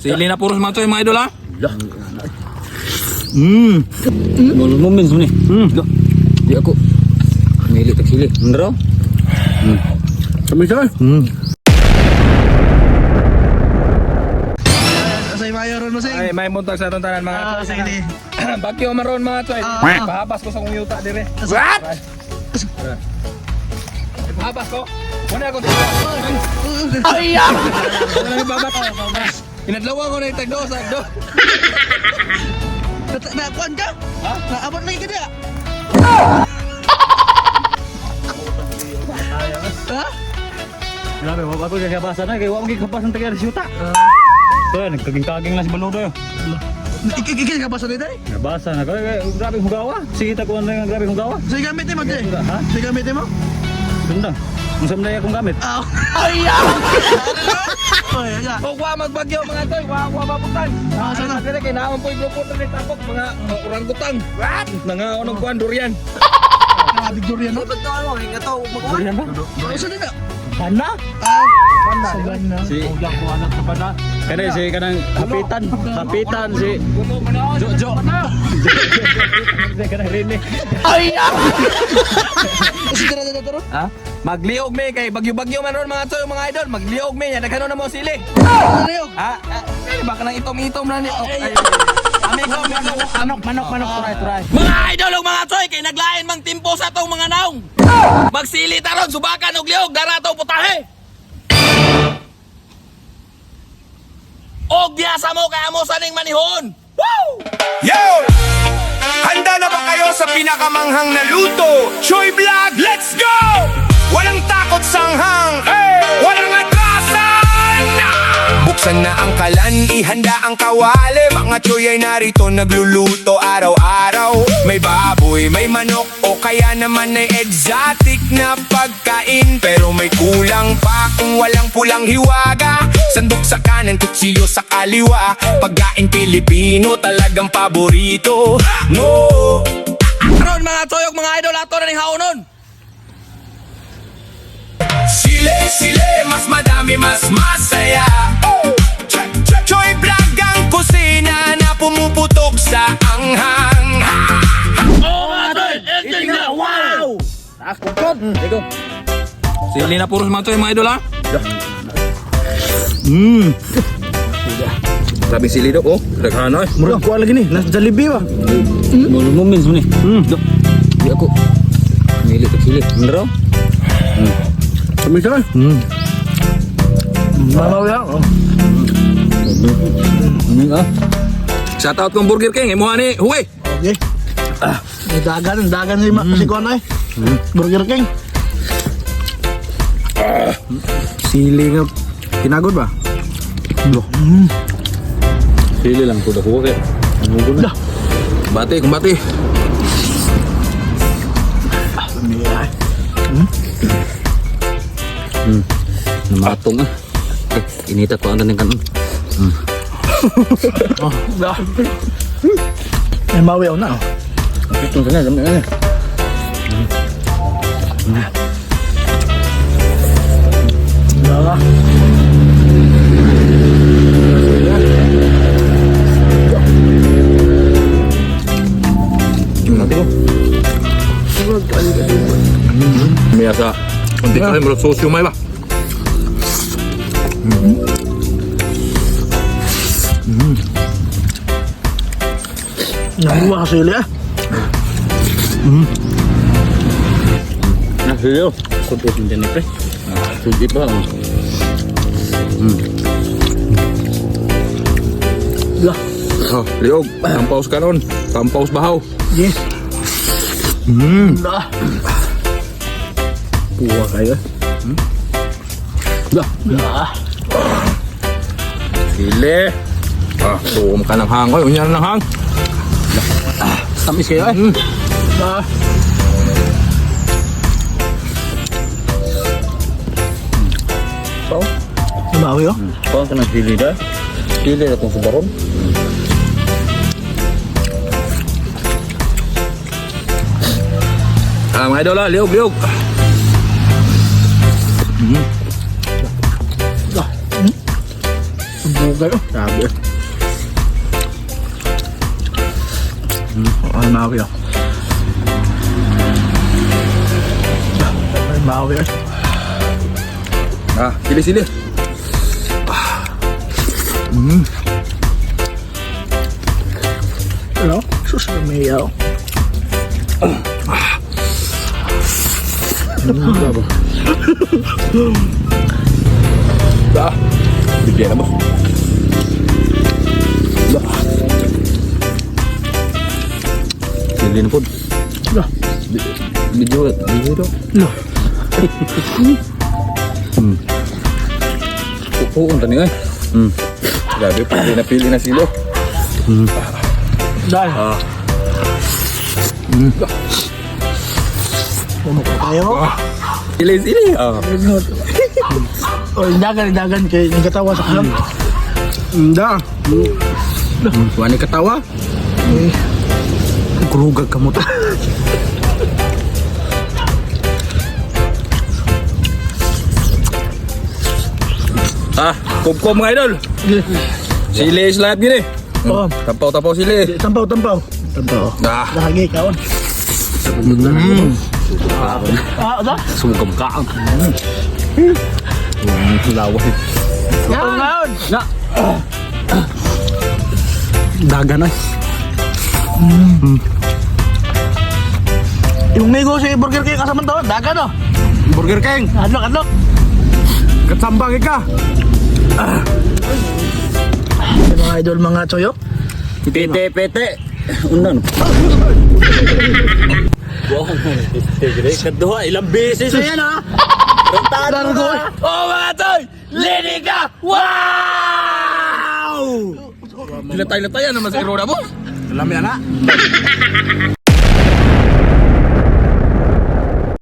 Sili na puros mga choy, mga idol ha. Moments mo ni. Di ako. Mili tag sili. Ndro. Kami sa. Sa imayo ron mo sing. Ay, may buntag sa atong tanan mga Ah, choy. sige. Bagyo maron mga choy. Ah. Pahabas ko sa kong yuta dire. What? Pahabas ko. Wala ko dito. Ay! Wala ko babas. Inadlaw ko na itagdo sa do. Nakuan ka? Ha? Naabot lagi ka diya? Ha? Grabe, wa ko kagabasan na kay wa mo gikabasan taga syuta. So, nagkaging-kaging lang si Baludo. Ikikikil ka ba sa nito? Nabasa na kay grabe hugawa. Sige ta kuan lang grabe hugawa. So gamit mo di? Ha? So gamit mo? Sunda. Unsa man akong gamit? Ah. Ay! Oy, ya. O wa magbagyo mga choy, wa wa mabutan. Ah, sana. Dire kay naon po grupo dire tapok mga orangutan. What? Nangaon og kuan durian. Grabe durian no. Durian ba? Usa din na. Bana? Ah, bana. Si Kani si kanang hapitan, hapitan si Jo Jo. Si kanang Rene. Usa din na taro. Ha? Magliog me kay bagyo-bagyo man ron mga choy, mga idol. Magliog me, ya daghan na mo sili. Liog. Ha? Ah, eh, baka nang itom-itom na ni. Oh, ay. Amigo, amigo. Manok, manok, manok, turay, turay. Mga idol ug mga choy kay naglain mang timpo sa atong mga naong. Magsili taron subakan og liog dara atong putahe. Og diha sa mo kay amo sa ning manihon. Woo! Yo! Handa na ba kayo sa pinakamanghang na luto? Choy Vlog, let's go! Walang takot sanghang, hey! Walang atrasan! Buksan na ang kalan, ihanda ang kawali. Mga choy ay narito, nagluluto araw-araw. May baboy, may manok, o kaya naman ay exotic na pagkain. Pero may kulang pa kung walang pulang hiwaga. Sandok sa kanan, kutsilyo sa kaliwa. Pagkain Pilipino, talagang paborito. No! Karon mga choy ug mga idol ato na ning haonon. Sile, sile, mas madami, mas masaya. Oh! Choy Vlog ang kusina na pumuputok sa anghang. Taas kungkod. Digo. Sili na puros mga choy, mga idol ha. Grabe sili dok oh. Daghan oy. Murag kuha lagi ni. Nasa Jollibee ba? Moments mo ni. Di ako. Mili tag sili. Ndro. Kami sa. Mamaw ya. Oh. Ah. Shout out kong Burger King, imuha ni Huwe. Okay. Ah, dagan, dagan si si kuan ay. Burger King. Sili nga kinagod ba? Sili lang ko dako kay. Dah. Bati, kumbati. Namatong ah. Eh, inita ko ang ganing kanon. Dah. Ay mawi na. Oh. Itong sana, dami na. Dah. Ate ko. Miya sa unti ka rin, sosyo may ba? Namuha ka sili ah. Na sili oh. Sudot din ni pre. Sudot pa. Oh. Lah. Oh, liog. Tampaws kanon. Tampaws bahaw. Yes. Dah. Puwa kayo. Dah. Dah. Sili. Ah, tuom ka ng hang. Oy, unya na ng hang. Tamis kayo eh. Dah. So, Mawi oh. kuha ka ng sili da. Sili na kung subaron. Ah, mga idol ah, liog, liog. Dah. Buga. Dagan. Grabe. Ay, mawi ah. Ay, mawi ah. Ah, sili sili. Ano? Sus, may ah. Ah, bigyan na mo. Sili na po. Lah. Video, video do. Lah. Oo, ang tani ay. Grabe, pili na pili na silo. Dahil. Ah. Ano tayo? Sili sili. Ah. Oh, dagan, dagan kay nagkatawa sa kalam. Hindi. Wala katawa. Eh, Kurugag ka mo to. Ah, kumkum mga idol. Sili is lahat gini. Oh. Tampaw tampaw sili. Tampaw, tampaw. Tampaw. Ah, Lagi kaon. Ah, ano? Sumugam ka. Laway. Yan! Na. Dagan ay. Yung negosyo si Burger King kasama to, dagan oh. Burger King. Adlok, adlok. Katsambang ka. Yung mga idol, mga choyo. Pete, pete. Unan. Kaduha, ilang beses na yan ha? Dargo. Oh mga toy! Lini ka! Wow! Latay-latayan naman sa Aurora, boss. Alam yan ha.